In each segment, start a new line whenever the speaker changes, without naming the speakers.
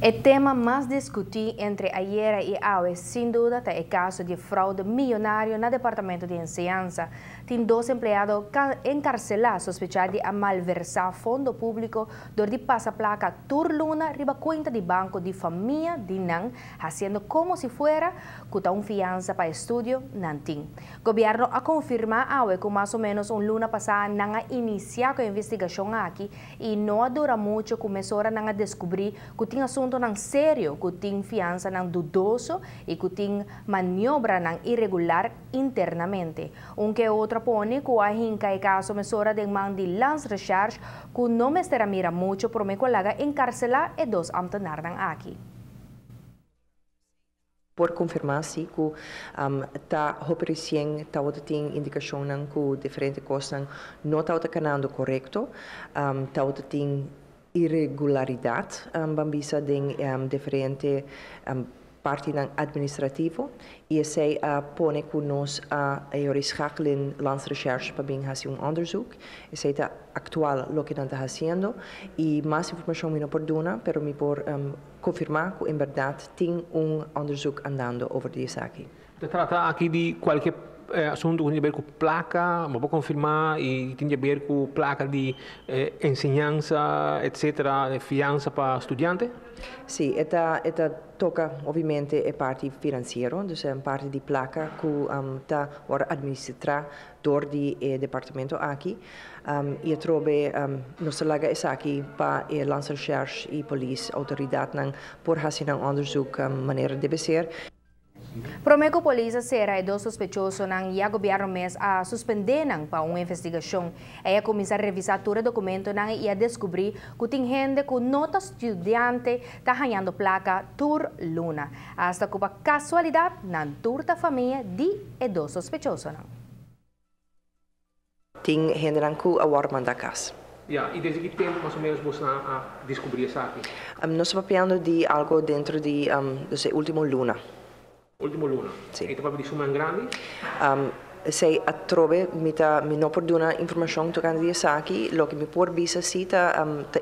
E tema mas diskutí entre ayera i awe, sin duda, ta e kaso di froude mionario na Departamento di Enseñansa. Tin dos empleado enkarselá sospechá di a malversá fondo públiko dor di pasa plaka tur luna riba kuenta di banko di famia di nan, hasiendo komo si fuera ku ta un fiansa pa estudio nan tin. Gobièrnu a konfirmá awe ku mas o ménos un luna pasá nan a inisiá ku e investigashon aki i no a dura muchu ku mesora nan a deskubrí ku tin asuntunan serio, ku tin fiansanan dudoso i ku tin maniobranan iregular internamente. Un ke otro a pone ku a hinka e kaso mesora den man di Landsrecherche ku no mester a mira muchu promé ku a laga enkarselá e dos ámtenarnan aki.
Por konfirmá si ku ta hopi resien tabata tin indikashonnan ku diferente kosnan no tabata kanando korekto, tabata tin iregularidat, ban bisa, den diferente partinan administrativo i esei a pone ku nos a schakel Landsrecherche pa bin hasi un onderzoek. Esei ta aktual loke nan ta hasiendo i mas informashon mi no por duna, pero mi por konfirmá ku en berdat tin un onderzoek andando over di esaki.
Ta trata aki di kualke asuntu ku tin di ber ku plaka, bo por konfirmá, i tin di ber ku plaka di enseñansa, etcetera, fiansa pa studiante?
Sí, e ta toka obviamente e parti finansiero, dus e parti di plaka ku ta wòrdu administrá dor di e departamento aki. I atrobe nos ta laga esaki pa e Landsrecherche i polis outoridatnan por hasi nan onderzoek manera debe ser.
Promé ku polis a sera e dos sospechosonan, ya gobièrnu mes a suspendé nan pa un investigashon. El a kuminsá revisá tur e dokumentonan i a deskubrí ku tin hende ku no ta studiante ta hañando plaka tur luna. Hasta ku pa kasualidat nan tur ta famia di e dos sospechosonan.
Tin hendenan ku a wòrdu mandá kas.
Ja, i desde ki tempu mas o ménos boso a deskubrí esaki?
Nos ta papiando di algu dentro di dus e último luna.
Último luna.
Sí.
I ta papia di suma grandi?
Esei atrobe mi no por duna informashon tokante di esaki. Loke mi por bisa si ta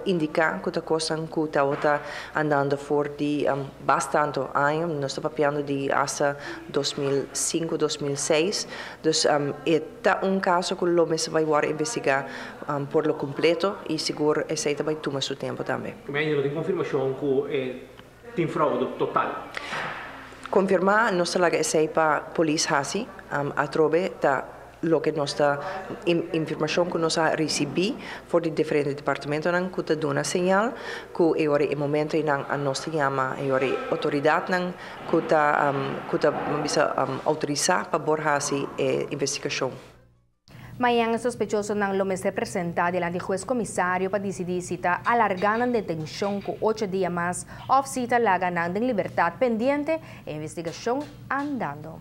indiká ku ta kosnan ku tabata andando for di bastante aña. Nos ta papiando di hasta 2005, 2006. Dus e ta un kaso ku lo mester bai wòrdu investigá por lo kompleto i sigur esei ta bai tuma su tempu tambe.
Mi no tin konfirmashon ku tin froude total.
Konfirmá nos ta laga esei pa polis hasi, atrobe ta loke nos ta informashon ku nos a risibí for di diferente departamentonan ku ta duna señal ku e ora e momento nan a nos ta yama e ora outoridatnan ku ta bisa outorisá pa por hasi e investigashon.
Mañan e sospechosonan lo mester presentá dilanti hues komisario pa disidí si ta alargá nan detenshon ku 8 dia mas òf si ta laga nan den libertat pendiente e investigashon andando.